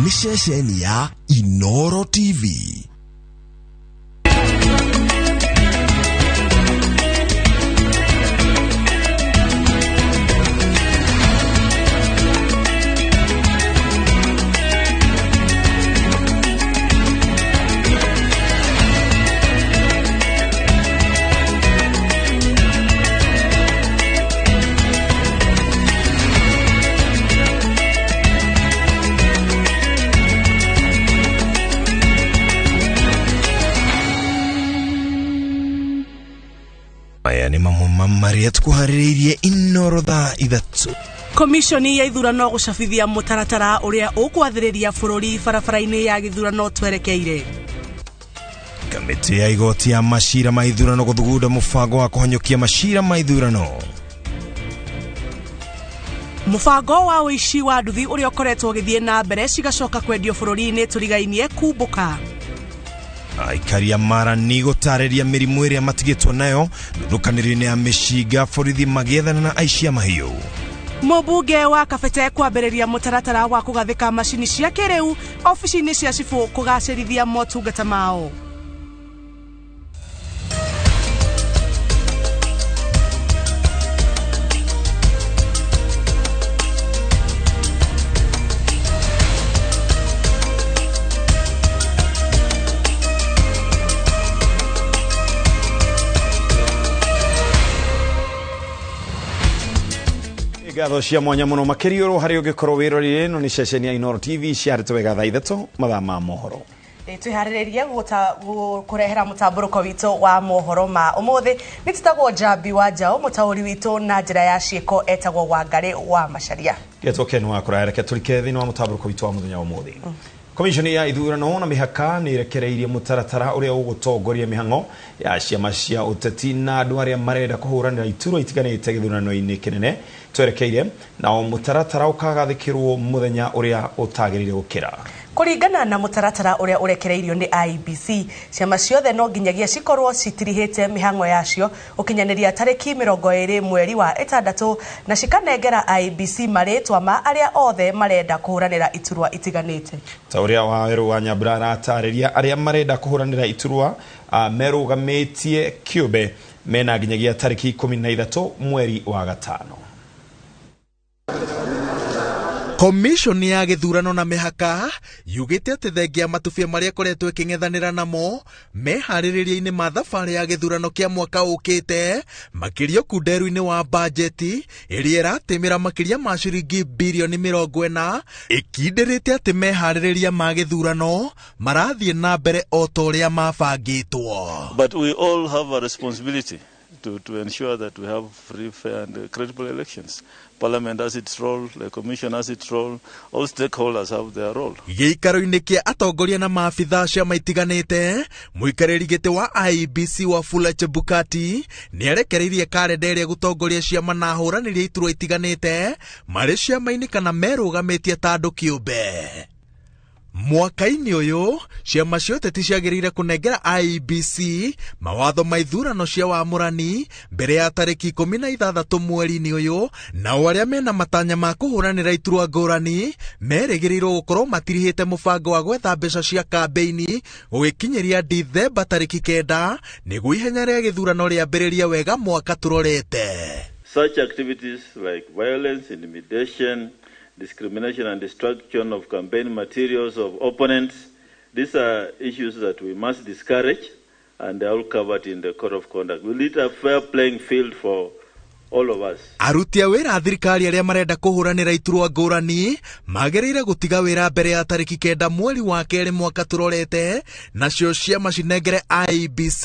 Nĩ ceceni ya Inoro TV. Maya nĩ mamwe ma marĩa tũkũharĩrĩirie Inoro thaa 3. Komishoni ya ithurano gũcabithia mũtaratara ũrĩa ũkwathĩrĩria bũrũri barabara-inĩ ya gĩthurano twerekeire. Kamĩtĩ ya igoti ya macira ma ithurano gũthugunda mũbango wa kũhanyũkia macira ma ithurano. Mũbango wa ũici wa nduthi ũrĩa ũkoretwo ũgĩthiĩ na mbere cigacoka kwendio bũrũri-inĩ tũrigainie kumbũka. Aikaria marani gũtarĩria mĩrimũ ĩrĩa matigĩtwo nayo ndũkanĩrio-inĩ ya mĩcinga borithi magĩethana na aici a mahiũ. Mũmbunge wa Kabete kwambĩrĩria mũtaratara wa kũgathĩka macini cia kĩrĩu obici-inĩ cia cibũ kũgacĩrithia motungata mao. Ngatho cia mwanya muno makiria oro harĩa ũngĩkorwo wĩrorire ĩno nĩ ceceni ya Inoro TV ciarĩtwo wega thaa 3 mathaa ma mohoro. Twĩharĩrĩrie kũrehera mũtambũrũko witũ wa mohoro ma ũmũthĩ. Nĩ tũtagwo Njambi wa Njaũ, mũtaũri witũ na njĩra ya ciĩko etagwo Wangarĩ wa Macharia. Getwo Ken wa kũraya, reke tũrike thĩinĩ wa mũtambũrũko witũ wa mũthenya wa ũmũthĩ. Komishoni ya ithurano na mĩhaka nĩ ĩrekereirie mũtaratara ũrĩa ũgũtongoria mĩhang'o ya ciama cia ũteti na andũ arĩa marenda kũhũranĩra iturwa itiganĩte gĩthurano-inĩ kĩnene twerekeire, nao mũtaratara ũkagathĩkĩrwo mũthenya ũrĩa ũtagĩrĩire gũkĩra. Kũringana na mũtaratara ũrĩa ũrekereirio nĩ IEBC, ciama ciothe no nginyagia cikorwo citirihĩte mĩhang'o yacio gũkinyanĩria tarĩki 20 mweri wa 6 na cikanengera IEBC marĩtwa ma arĩa othe marenda kũhũranĩra iturwa itiganĩte. Ta ũrĩa Wawerũ wa Nyambura aratarĩria, arĩa marenda kũhũranĩra iturwa merũgamĩtie kĩũmbe mena nginyagia tarĩki 13 mweri wa 5. Komishoni ya gĩthurano na mĩhaka yugĩte atĩ thengia matubia marĩa ĩkoretwo ĩkĩng'ethanĩra namo meharĩrĩria-inĩ ma thabarĩ ya gĩthurano kĩa mwaka ũkĩte, makĩria ũkunderu-inĩ wa bajeti ĩrĩa ĩratĩmĩra makĩria ma ciringi birioni 40, ĩkindĩrĩte atĩ meharĩrĩria ma gĩthurano marathiĩ na mbere o ta ũrĩa mabangĩtwo. But we all have a responsibility to ensure that we have free, fair and credible elections. Parliament has its role, the Commission has its role, all stakeholders have their role. Gĩikaro-inĩ kĩa atongoria na maabithaa ciama itiganĩte, mũikarĩri gĩtĩ wa IEBC Wafula Chebukati nĩarekereirie karenda ĩrĩa gũtongoria ciama na ahũranĩri a iturwa itiganĩte marĩ ciama-inĩ kana merũgamĩtie ta andũ kĩũmbe. Mwaka-inĩ ũyũ, ciama cia ũteti ciagĩrĩire kũnengera IEBC mawatho ma ithurano cia wamũrani mbere ya tarĩki 16 mweri-inĩ ũyũ, nao arĩa mena matanya ma kũhũranĩra iturwa ngũrani merĩgĩrĩirwo gũkorwo matirihĩte mũbango wa gwetha mbeca cia kambĩini gũgĩkinyĩria Dithemba tarĩki 9 nĩguo ihenya rĩa gĩthurano rĩambĩrĩrie wega mwaka tũrorete. Such activities like violence, intimidation, discrimination and destruction of campaign materials of opponents, these are issues that we must discourage, and they are all covered in the code of conduct. We need a fair playing field for all of us. Aruti a wĩra a thirikari arĩa marenda kũhũranĩra iturwa ngũrani magĩrĩire gũtiga wĩra mbere ya tarĩki 9 mweri wa 2 mwaka tũrorete, nacio ciama cinengere IEBC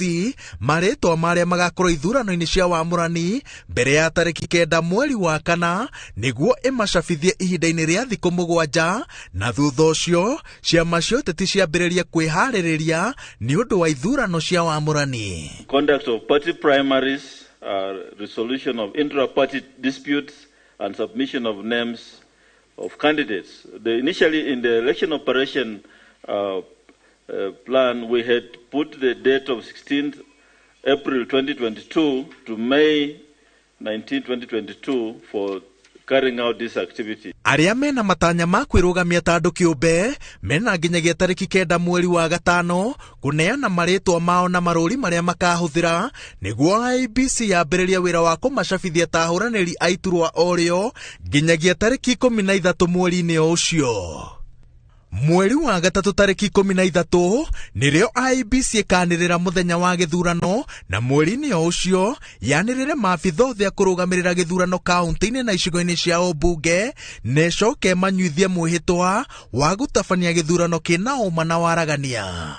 marĩtwa marĩa magakorwo ithurano-inĩ cia wamũrani mbere ya tarĩki 9 mweri wa 4 nĩguo ĩmacabithie ihinda-inĩ rĩa thikũ 7, na thutha ũcio ciama cia ũteti ciambĩrĩrie kwĩharĩrĩria nĩ ũndũ wa ithurano cia wamũrani. Conduct of party primaries, resolution of intra-party disputes and submission of names of candidates. Initially in the election operation plan, we had put the date of 16th April 2022 to May 19, 2022 for carrying out this activity. Arĩa mena matanya ma kwĩrũgamia ta andũ kĩũmbe mena nginyagia tarĩki 9 mweri wa 5 kũneana marĩtwa mao na marũri marĩa makahũthĩra nĩguo IEBC yambĩrĩria wĩra wa kũmacabithia ta ahũranĩri a iturwa orĩo nginyagia tarĩki 13 mweri-inĩ o ũcio. Mweri wa 3 tarĩki 13 nĩrĩo IEBC ĩkanĩrĩra mũthenya wa gĩthurano na mweri-inĩ o ũcio yanĩrĩre maabitha othe a kũrũgamĩrĩra gĩthurano kaunti-inĩ na icigo-inĩ cia ũmbunge na ĩcoke manyuithie mwĩhĩtwa wa gũtabania gĩthurano kĩna ũma na waragania.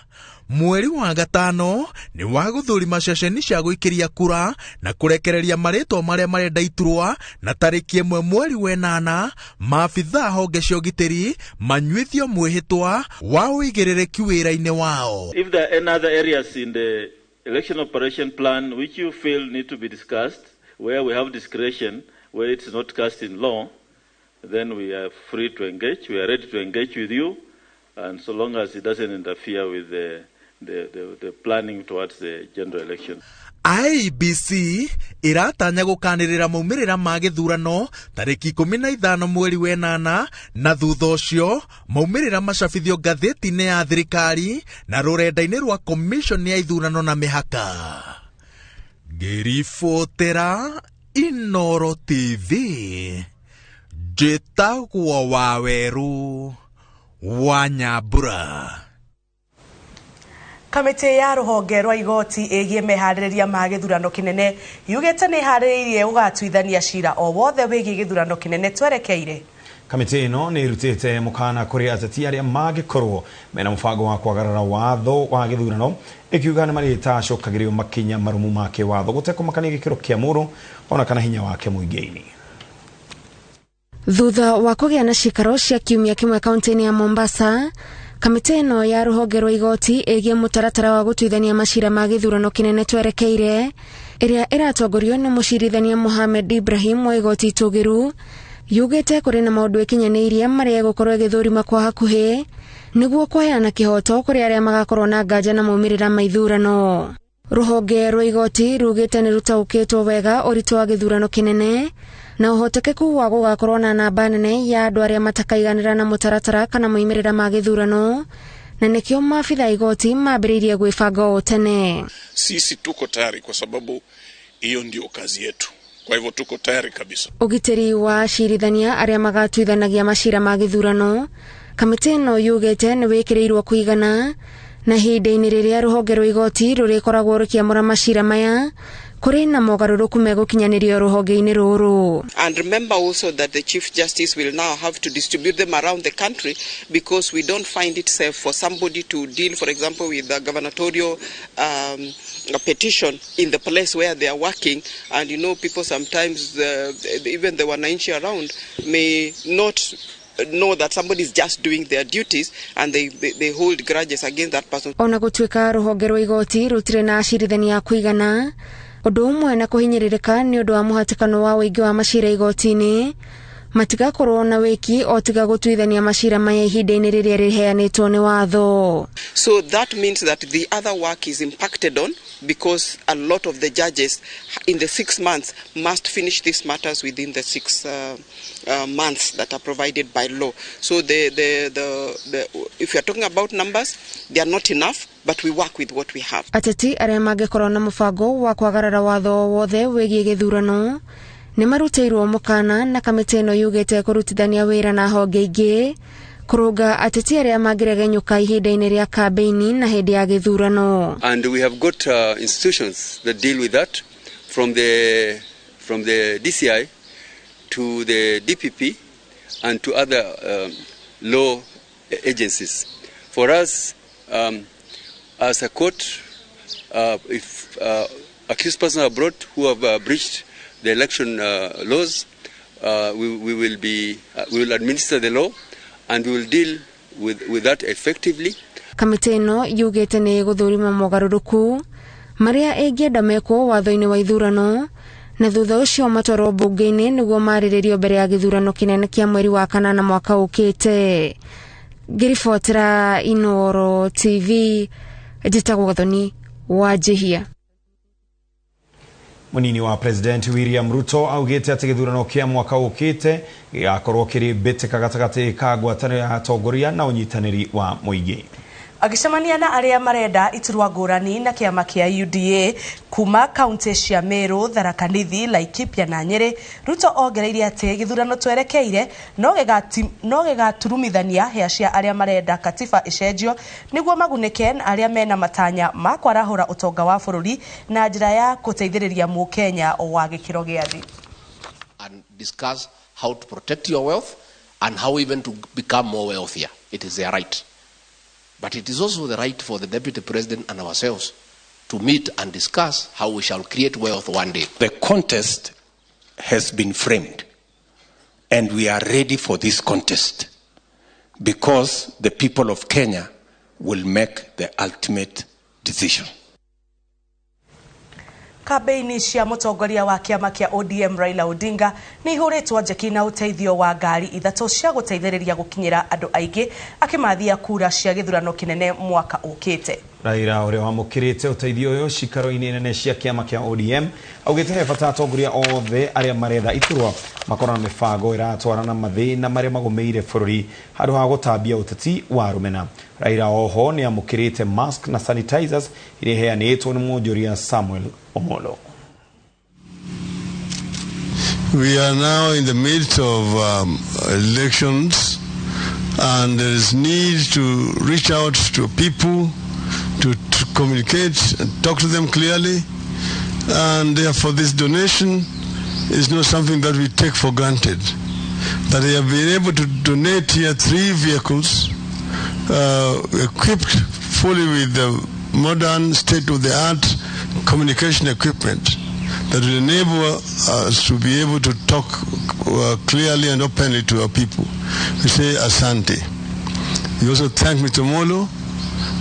Mweri wa 5 nĩ wa gũthũrima ceceni cia gũikĩria kura na kũrekereria marĩtwa marĩa marenda iturwa na tarĩki 1 mweri wa 8 maabitha honge cia ũgitĩri manyuithio mwĩhĩtwa wa ũigĩrĩrĩki wĩra-inĩ wao. If there are any other areas in the election operation plan which you feel need to be discussed, where we have discretion, where it's not cast in law, then we are free to engage. We are ready to engage with you, and so long as it doesn't interfere with the planning towards the general election. IEBC iratanya gũkanĩrĩra maumĩrĩra ma gĩthurano tarĩki 15 mweri wa 8 na thutha ũcio maumĩrĩra macabithio ngathĩti-inĩ ya thirikari na rũrenda-inĩ rwa Commission ya ithurano na mĩhaka. Ngĩribotera Inoro TV, njĩtagwo Waweru wa Nyambura. Kamĩtĩ ya rũhonge rwa igoti ĩgiĩ meharĩrĩria ma gĩthurano kĩnene yugĩte nĩ ĩharĩrĩirie gũgatuithania cira o wothe wĩgiĩ gĩthurano kĩnene twerekeire. Kamĩtĩ ĩno nĩ ĩrutĩte mũkana kũrĩ ateti arĩa mangĩkorwo mena mũbango wa kwagarara watho wa gĩthurano ĩkiuga nĩ marĩtacũkagĩrio makinya marũmu ma kĩwatho gũtekũmakania gĩkĩro kĩa mũndũ ona kana hinya wake mũingĩ-inĩ. Thutha wa kũgĩa na cikaro cia kiumia kĩmwe kaunti-inĩ ya Mombasa, kamĩtĩ ĩno ya rũhonge rwa igoti ĩgiĩ mũtaratara wa gũtuithania macira ma gĩthurano kĩnene twerekeire ĩrĩa ĩratongorio nĩ mũcirithania Mohamed Ibrahim wa igoti itũgĩru yugĩte kũrĩ na maũndũ ĩkinyanĩirie marĩa ĩgũkorwo ĩgĩthũrima kwa hakuhĩ nĩguo kũheana kĩhoto kũrĩ arĩa magakorwo na nganja na maumĩrĩra ma ithurano. Rũhonge rwa igoti rugĩte nĩ rũtaũkĩtwo wega ũritũ wa gĩthurano kĩnene na ũhotekeku wa gũgakorwo na namba nene ya andũ arĩa matakaiganĩra na mũtaratara kana moimĩrĩra ma gĩthurano na nĩkĩo maabitha igoti mambĩrĩirie gwĩbanga o tene. Sisi tuko tayari kwa sababu hiyo ndio kazi yetu. Kwa hivyo tuko tayari kabisa. Ũgitĩri wa acirithania arĩa magatuithanagia macira ma gĩthurano, kamĩtĩ ĩno yugĩte nĩ wĩkĩrĩirwo kũigana na ihinda-inĩ rĩrĩa rũhonge rwa igoti rũrĩkoragwo rũkĩamũra macira maya kũrĩ na mogarũrũku megũkinyanĩrio rũhonge-inĩ rũrũ. And remember also that the Chief Justice will now have to distribute them around the country because we don't find it safe for somebody to deal, for example, with the gubernatorial petition in the place where they are working. And you know, people sometimes, even the wananchi around, may not know that somebody is just doing their duties and they hold grudges against that person. Ona gũtuĩka rũhonge rwa igoti rũtirĩ na acirithania a kũigana, ũndũ ũmwe na kũhinyĩrĩrĩka nĩ ũndũ wa mũhatĩkano wa ũingĩ wa macira igoti-inĩ, matigakorwo na wĩki o tiga gũtuithania macira maya ihinda-inĩ rĩrĩa rĩheanĩtwo nĩ watho. So that means that the other work is impacted on because a lot of the judges in the 6 months must finish these matters within the 6 months that are provided by law. So the if you are talking about numbers, they are not enough, but we work with what we have. Ateti arĩa mangĩkorwo na mũbango wa kwagarara watho wothe wĩgiĩ gĩthurano nĩ marutĩirwo mũkana na kamĩtĩ ĩno yugĩte kũrutithania wĩra na honge ingĩ kũrũnga ateti arĩa mangĩregenyũka ihinda-inĩ rĩa kambĩini na hĩndĩ ya gĩthurano. And we have got institutions that deal with that, from the DCI to the DPP and to other law agencies. For us, as a court, if accused persons are brought who have breached the election laws, we will administer the law and we will deal with that effectively. Kamĩtĩ ĩno yugĩte nĩ ĩgũthũrima mogarũrũku marĩa ĩngĩenda mekwo watho-inĩ wa ithurano na thutha ũcio matwarwo mbunge-inĩ nĩguo marĩrĩrio mbere ya gĩthurano kĩnene kĩa mweri wa 8 mwaka ũkĩte. Ngĩribotera Inoro TV, njĩtagwo Gathoni wa Njihia. Munini wa President William Ruto augite ati githurano kia mwaka ukite gigakorwo kiri mbitika gatagati ka ngwataniro ya atongoria na unyitaniri wa muingi. Agicemania na aria marenda iturwa ngurani na kiama kia UDA kuma kaunti cia Meru, Tharaka Nithi, Laikipia na Nyeri, Ruto ongereirie ati githurano twerekeire no gigaturumithania hĩa cia aria marenda katiba icenjio niguo magunĩke na aria mena matanya ma kwarahũra ũtonga wa bũrũri na njĩra ya gũteithĩrĩria mũkenya wa gĩkĩro gĩa thĩ. And discuss how to protect your wealth and how even to become more wealthier. It is their right. But it is also the right for the Deputy President and ourselves to meet and discuss how we shall create wealth one day. The contest has been framed, and we are ready for this contest because the people of Kenya will make the ultimate decision. Kambeini cia mutongoria wa kiama kia ODM Raila Odinga ni ihuritwo njeki na uteithio wa ngari ithatũ cia gũteithĩrĩria gũkinyĩra andũ aingĩ akĩmathia kura cia gĩthurano kĩnene mwaka ũkĩte. Raila ũrĩa wamũkĩrĩte ũteithio ũyũ cikaro-inĩ nene cia kĩama kĩa ODM augĩte he bata atongoria othe arĩa maretha iturwa makorwo na mĩbango ĩratwarana mathĩna marĩa magũmĩire bũrũri handũ ha gũtambia ũteti wa rũmena. Raila oho nĩ amũkĩrĩte mask na sanitizers iria iheanĩtwo nĩ mwonjoria Samuel Omolo. We are now in the midst of elections, and there is need to reach out to people, to communicate and talk to them clearly, and therefore this donation is not something that we take for granted. That they have been able to donate here 3 vehicles equipped fully with the modern state-of-the-art communication equipment that will enable us to be able to talk clearly and openly to our people. We say asante. We also thank Mr. Molo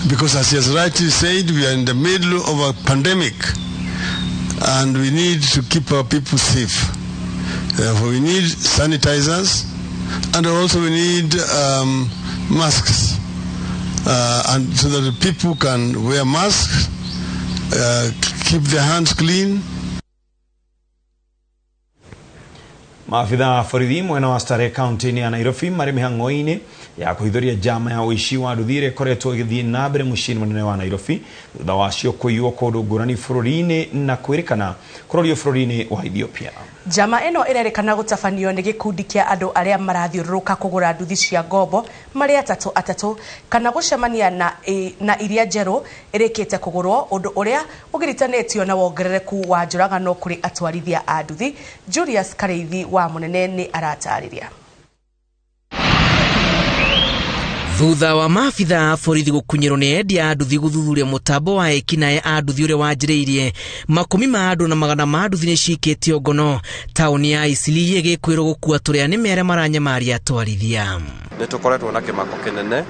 because, as he has rightly said, we are in the middle of a pandemic and we need to keep our people safe. Therefore, we need sanitizers and also we need masks, and so that the people can wear masks, keep their hands clean. Maafitha a borithi mwena wa Starehe kaunti-inĩ ya Nairobi marĩ mĩhang'o-inĩ ya kũhithũria njama ya ũici wa nduthi ĩrĩa ĩkoretwo ĩgĩthiĩ na mbere mũciĩ-inĩ mũnene wa Nairobi thutha wacio kũiywo kũndũ ngũrani bũrũri-inĩ na kwĩrĩkana kũrorio bũrũri-inĩ wa Ethiopia. Njama ĩno ĩrerĩkana gũtabanio nĩ gĩkundi kĩa andũ arĩa marathiũrũrũka kũgũra nduthi cia ngombo marĩ atatũ atatũ kana gũcemania na iria njerũ ĩrĩkĩte kũgũrwo, ũndũ ũrĩa ũgiritanĩtio na wongerereku wa njũragano kũrĩ atwarithia a nduthi. Julius Kareithi wa Mũnene nĩ aratarĩria. Thutha wa maabitha a borithi gũkunyĩrwo nĩ endia a nduthi gũthuthuria mũtambo wa ekinaĩ a nduthi ũrĩa wanjĩrĩirie, makũmi ma andũ na magana ma nduthi nĩ cikĩtio ngono. Taũni ya Eastleigh ĩgĩkwĩrwo gũkua tũrĩa nĩ mere maranyamaria atwarithia. Nĩ tũkoretwo na kĩmako kĩnene,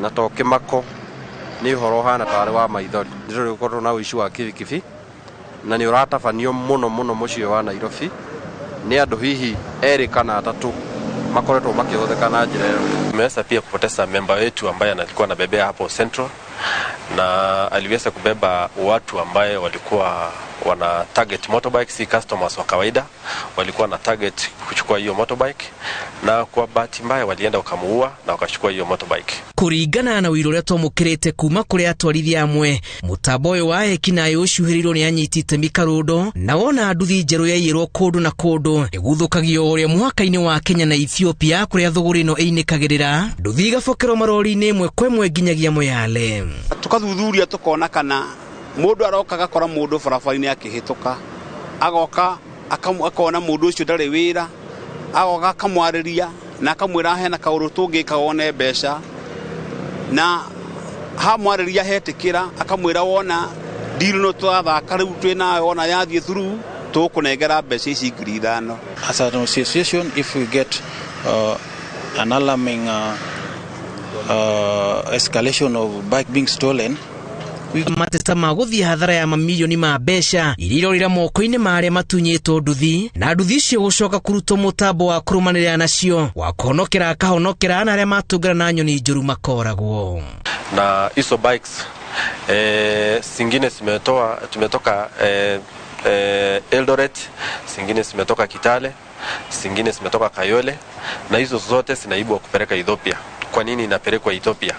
na to kĩmako nĩ ũhoro ũhana tarĩ wa maithori. Nĩ tũrĩ na ũici wa kibikibi na nĩ ũratabanio mũno mũno mũciĩ wa Nairobi nĩ andũ hihi erĩ kana atatũ makoretwo makĩhũthĩka na njĩra ĩyo. Tumeweza pia kupoteza memba wetu ambaye alikuwa anabebea hapo Central, na aliweza kubeba watu ambaye walikuwa wana target motorbike, si customers wa kawaida, walikuwa na target kuchukua hiyo motorbike, na kwa bahati mbaya walienda wakamuua na wakachukua hiyo motorbike. Kuringana na ũira ũrĩa twamũkĩrĩte kuma kũrĩ atwarithia amwe, mũtambo ũyũ wa ekinaĩ ũcuhĩrĩirwo nĩ anyiti itemi karũndo, na wona nduthi njerũ yaiyĩrwo kũndũ na kũndũ ĩguthũkagio ũrĩa mũhaka-inĩ wa Kenya na Ethiopia kũrĩa thũgũrĩ ĩno ĩinĩkagĩrĩra, nduthi igabokerwo marori-inĩ ĩmwe kwa ĩmwe nginyagia Moyale. Tukathuthuria tukona kana mundu aroka agakora mundu barabara-inĩ akĩhĩtũka, agoka akona mundu ũcio ndarĩ wĩra, agoka akamwarĩria na akamwĩra hena kaũndũ tũngĩka wone mbeca, na hamwarĩria hetĩkĩra akamwĩra wona deal no twathaka rĩu twĩ nayo wona yathiĩ through tũkũnengera mbeca ici 5,000. As an association, if we get an alarming escalation of bike being stolen, mateta ma gũthiĩ hathara ya mamirioni ma mbeca iria irorĩra moko-inĩ ma arĩa matunyĩtwo nduthi, na nduthi icio gũcoka kũrutwo mũtambo wa kũrũmanĩrĩra nacio wa kũhonokera akahonokera na arĩa matũngana na nyoni njũru makoragwo. Na hizo bikes zingine tumetoka Eldoret, zingine zimetoka Kitale, zingine zimetoka Kayole, na hizo zote zinaibwa kupeleka Ethiopia. Kwa nini inapelekwa Ethiopia?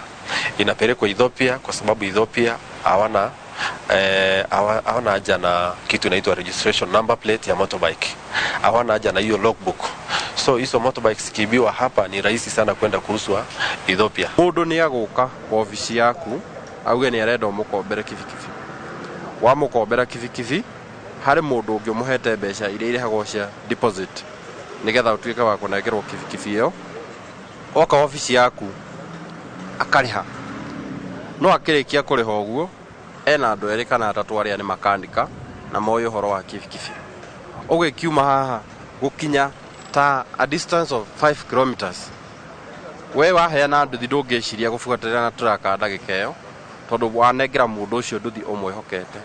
Inapelekwa Ethiopia kwa sababu Ethiopia hawana haja na kitu inaitwa registration number plate ya motorbike. Hawana haja na hiyo logbook. So hizo motorbikes zikiibiwa hapa ni rahisi sana kwenda kuuzwa Ethiopia. Mundu ni aguka kwa ofici yaku auge ni arenda umukombere kibikibi. Wamukombera kibikibi hari mundu ungi umuhete mbeca iria irihagwo cia deposit nigetha utuike wa kunengerwo kibikibi iyo. Oka ofici yaku akariha, no akirikia kuriha uguo ena andu eri kana atatu aria ni makanika na moyo uhoro wa kibikibi. Ugikiuma haha gukinya ta a distance of 5 kilometers, we waheana nduthi ndungiciria gubuatirira na turaka ndagika iyo tondu wanengera mundu ucio nduthi umwihokete.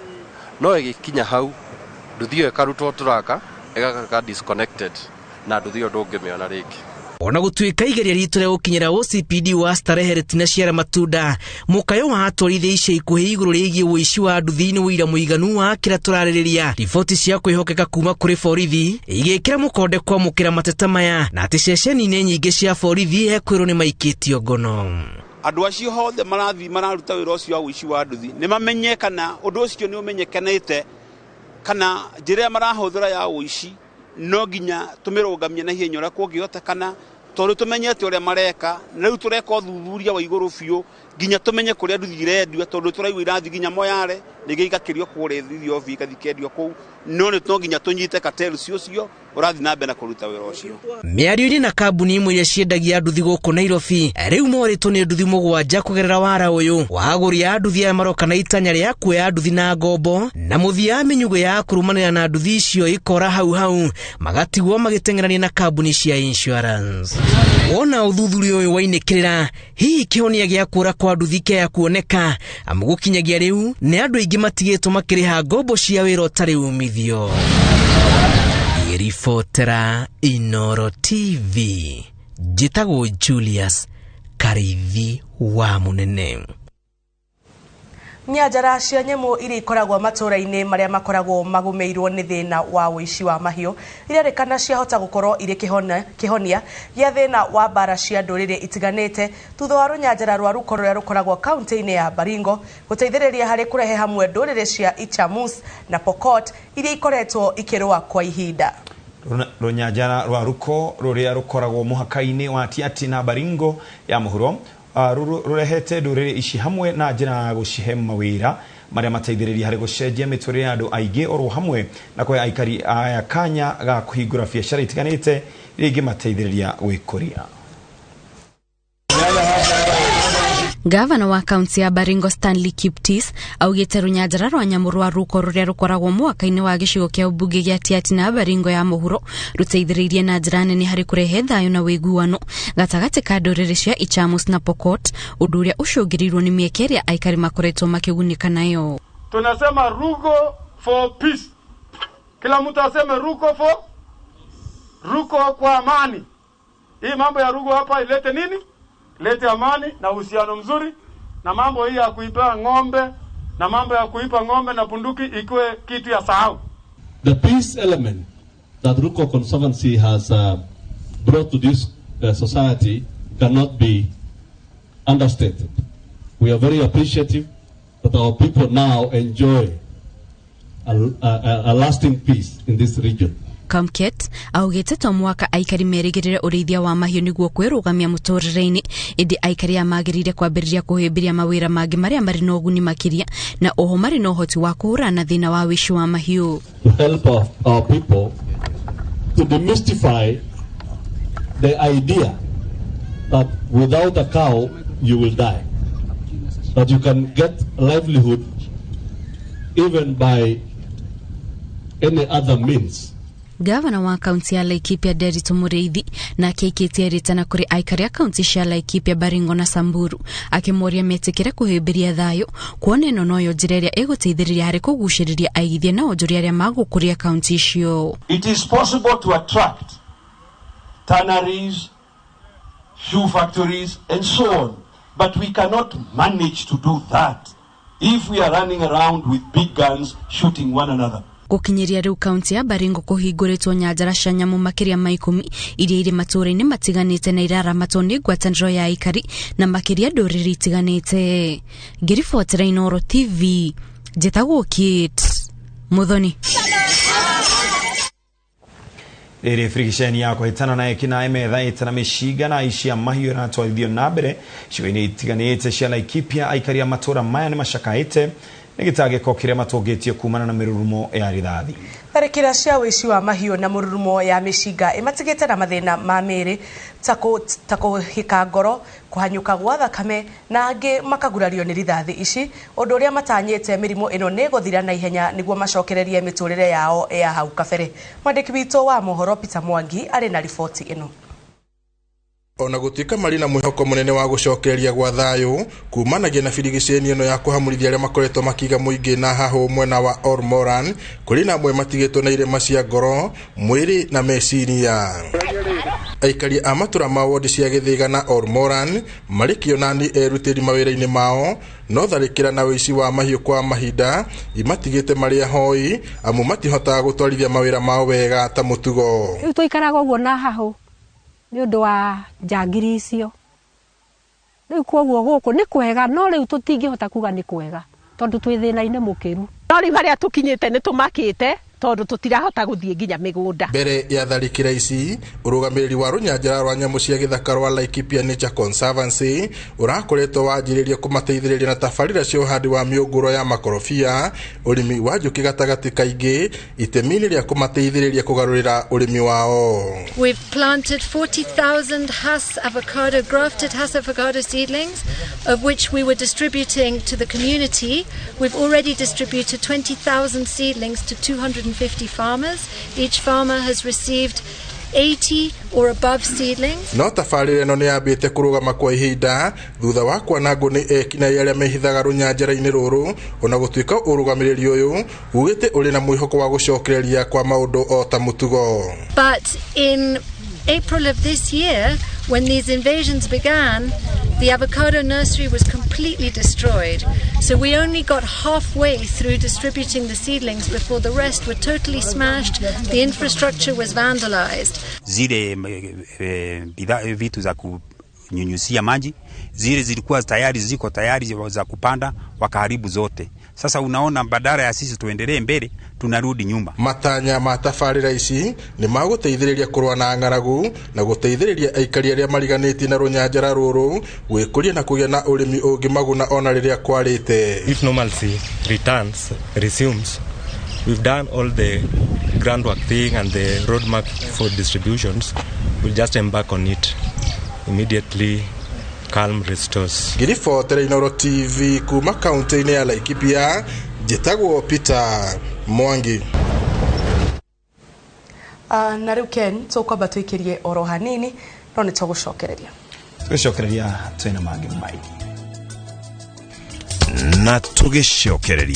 No igikinya hau nduthi iyo ikarutwo turaka igakaka disconnected na nduthi iyo ndungimiona ringi. Ona gutuika igeria ritu ria gukinyira OCPD wa Starehe ritina ciara matunda, mukayo wa atwarithia ica ikuhi iguru rigie uici wa nduthi-ini wira muiganu wa kira turaririria. Riboti cia kwihokeka kuma kuri borithi igikira mukonde kwamukira mateta maya na ati ceceni-ini nyingi cia borithi ekwirwo ni maikitio ngono. Andu acio hothe marathi mararuta wira ucio wa uici wa nduthi ni mamenye kana undu ucio ni umenyekanite kana njira marahuthira ya uici no nginya tumirũgamie na ihenya ũrĩa kũngĩhotekana tondũ tũmenyete ũrĩa mareka na rĩu tũreka ũthuthuria wa igũrũ biũ nginya tũmenye kũrĩa nduthi irendio tondũ tũraigua irathi nginya Moyale rĩngĩ igakĩrio kũrĩa Ethiopia igathiĩ kendio kũu, no nĩ no nginya tũnyite cartels ũcio ũrathiĩ na mbere na kũruta wĩra ũcio. Mĩario-inĩ na kambuni imwe iria ciendagia nduthi gũkũ Nairobi rĩu morĩtwo nĩ nduthi mũgwanja kũgerera wara ũyũ wa agũri a nduthi aya maroka na itanya rĩa kuoya nduthi na ngombo na mũthia mĩnyugũ ya kũrũmanĩra na nduthi icio ikora hau hau magatigwo magĩteng'erania na kambuni cia insurance. Wona ũthuthuria ũyũ wainĩkĩrĩra hihi kĩhonia gĩa kũra kwa nduthi kĩa kuoneka amu gũkinyagia rĩu nĩ andũ aingĩ matigĩtwo makĩrĩha ngombo cia wĩra ũtarĩ umithio. Ribotera Inoro TV, njĩtagwo Julius Karithi wa Munene. Nyanjara cia nyamũ iria ikoragwo matũra-inĩ marĩa makoragwo magũmĩirwo nĩ thĩna wa ũici wa mahiũ irerĩkana ciahota gũkorwo irĩ kĩhonia gĩa thĩna wa mbara cia ndũrĩrĩ itiganĩte thutha wa rũnyanjara rwa Ruko rũrĩa rũkoragwo kaunti-inĩ ya Baringo gũteithĩrĩria harĩ kũrehe hamwe ndũrĩrĩ cia Ichamus na Pokot iria ikoretwo ikĩrũa kwa ihinda. Rũnyanjara rwa Ruko rũrĩa rũkoragwo mũhaka-inĩ wa Tiaty na Baringo ya mũhuro rurehete ndũrĩrĩ ici hamwe na njĩra ya gũcihe mawĩra marĩa mateithĩrĩria harĩ gũcenjia mĩtũrĩre ya andũ aingĩ oro hamwe na kũhe aikari aya kanya ga kũhingũra biacara itiganĩte iria ingĩmateithĩrĩria gwĩkũria. Gavana wa kaunti ya Baringo Stanley Kiptis augite runyanjara rwa nyamũ rwa Ruko rũrĩa rũkoragwo mwaka-inĩ wa gĩcigo kĩa ũmbunge gĩa Tiaty na Baringo ya mũhuro rũteithĩrĩirie na njĩra nene harĩ kũrehe thayũ na ũiguano gatagatĩ ka ndũrĩrĩ cia Ichamus na Pokot, ũndũ ũrĩa ũcũngĩrĩirwo nĩ mĩeke ĩrĩa aikari makoretwo makĩgunĩka nayo. Tunasema Ruko for peace, kila mtu aseme Ruko for Ruko kwa amani. Hii mambo ya Ruko hapa ilete nini? Lete amani na uhusiano mzuri, na mambo hii ya kuipa ng'ombe na mambo ya kuipa ng'ombe na bunduki ikuwe kitu ya sahau. The peace element that Ruko Conservancy has brought to this society cannot be understated. We are very appreciative that our people now enjoy a lasting peace in this region. Kamket augite to mwaka aikari merigirire urithia wa mahiũ nĩguo kwĩrũgamia mũtũrĩre-inĩ, ĩndĩ aikari aya magĩrĩire kwambĩrĩria kũhĩmbĩria mawĩra mangĩ marĩa marĩ na ũguni makĩria na oho marĩ na ũhoti wa kũhũrana na thĩna wa ũici wa mahiũ. To help our people to demystify the idea that without a cow you will die, that you can get livelihood even by any other means. Gavana wa kaunti ya Laikipia Nderitu Mũrĩithi nake aikĩtie rĩtana kũrĩ aikari a kaunti cia Laikipia, Baringo na Samburu akĩmoria metĩkĩre kũhĩmbĩria thayũ kuona ĩno noyo njĩra ĩrĩa ĩgũteithĩrĩria harĩ kũgucĩrĩria aigithia na onjoria arĩa magũkũria kaunti icio. It is possible to attract tanneries, shoe factories and so on, but we cannot manage to do that if we are running around with big guns shooting one another. Gũkinyĩria rĩu kaunti ya Baringo kũhingũrĩtwo nyanjara cia nyamũ makĩria ma 10 iria irĩ matũũra-inĩ matiganĩte na iraramatwo nĩ ngwatanĩro ya aikari na makĩria ndũrĩrĩ itiganĩte. Ngĩribotera Inooro TV, njĩtagwo Kate Muthoni. Rĩrĩ birigiceni ya kũhĩtana na ekinaĩ methaĩte na mĩcinga na aici a mahiũ ĩratwarithio na mbere icigo-inĩ itiganĩte cia Laikipia. Aikari a matũũra maya nĩ macakaĩte nĩ gĩtangĩko kĩrĩa matũngĩtie kumana na mĩrurumo ya rithathi. Tharĩkĩra cia ũici wa mahiũ na mũrurumo ya mĩcinga ĩmatigĩte na mathĩna ma mĩĩrĩ ta kũhĩka ngoro, kũhanyũka gwa thakame na angĩ makagurario nĩ rithathi ici, ũndũ ũrĩa matanyĩte mĩrimũ ĩno nĩ ĩgũthira na ihenya nĩguo macokererie mĩtũrĩre yao ya hau kabere. Mwandĩki witũ wa mohoro Peter Mwangi arĩ na riboti ĩno. Ona gũtuĩka marĩ na mwĩhoko mũnene wa gũcokereria gwa thayũ kumanagia na birigiceni ĩno ya kũhamũrithia arĩa makoretwo makiga mũingĩ na hahũ mwena wa Ormoran, kũrĩ na amwe matigĩtwo na irema cia ngoro, mwĩrĩ na meciria. Aikari a matũra ma wodi cia Gĩthĩga na Ormoran marĩ kĩonani erutĩri mawĩra-inĩ mao, no tharĩkĩra na ũici wa mahiũ kwa mahinda imatigĩte marĩ ahoi amu matihotaga gũtwarithia mawĩra mao wega ta mũtugo. Rĩu tũikaraga ũguo na hahũ nĩ ũndũ wa njangiri icio. Rĩu kwoguo gũkũ nĩ kwega, no rĩu tũtingĩhota kuga nĩ kwega tondũ twĩ thĩna-inĩ mũkĩru. No rĩu harĩa tũkinyĩte nĩ tũmakĩte tondũ tũtirahota gũthiĩ nginya mĩgũnda. Mbere ya tharĩkĩra ici, ũrũgamĩrĩri wa rũnyanjara rwa nyamũ cia gĩthaka rwa Laikipia Nature Conservancy ũrakoretwo wanjĩrĩria kũmateithĩrĩria na tabarĩra cia ũhandi wa mĩũngũrwa ya makorobia, ũrĩmi wa njũkĩ gatagatĩ kaingĩ, itemi-inĩ rĩa kũmateithĩrĩria kũgarũrĩra ũrĩmi wao. We've planted 40,000 Hass avocado, grafted Hass avocado seedlings, of which we were distributing to the community. We've already distributed 20,000 seedlings to 250 farmers. Each farmer has received 80 or above seedlings. No tabarĩra ĩno nĩ yambĩte kũrũgama kwa ihinda thutha wa kwanangwo nĩ ekinaĩ arĩa mehithaga rũnyanjara-inĩ rũrũ, ona gũtuĩka ũrũgamĩrĩri ũyũ ugĩte ũrĩ na mwĩhoko wa gũcokereria kwa maũndũ o ta mũtugo. But in April of this year, when these invasions began, the avocado nursery was completely destroyed. So we only got halfway through distributing the seedlings before the rest were totally smashed. The infrastructure was vandalized. Zile vitu za kunyunyuzia maji, zile zilikuwa tayari, ziko tayari za kupanda, wakaharibu zote. Sasa unaona badala ya sisi tuendelee mbele tunarudi nyuma. Matanya ma tabarĩra ici nĩ magũteithĩrĩria kũrũa na ng'aragu na gũteithĩrĩria aikari arĩa mariganĩtie na rũnyanjara rũrũ gwĩkũria na kũgĩa na ũrĩmi ũngĩmaguna ona rĩrĩa kwarĩte. If normalcy returns, resumes, we've done all the groundwork thing and the roadmap for distributions, we'll just embark on it immediately. Calm restores. Ngiribotera Inooro TV kuma kaunti-inĩ ya Laikipia, njĩtagwo Peter Mwangi. Na rĩu Ken, tũkwamba tũikĩrie oro hanini no nĩ tũgũcokereria. Tũgũcokereria twĩna mangĩ maingĩ. Na tũgĩcokereria.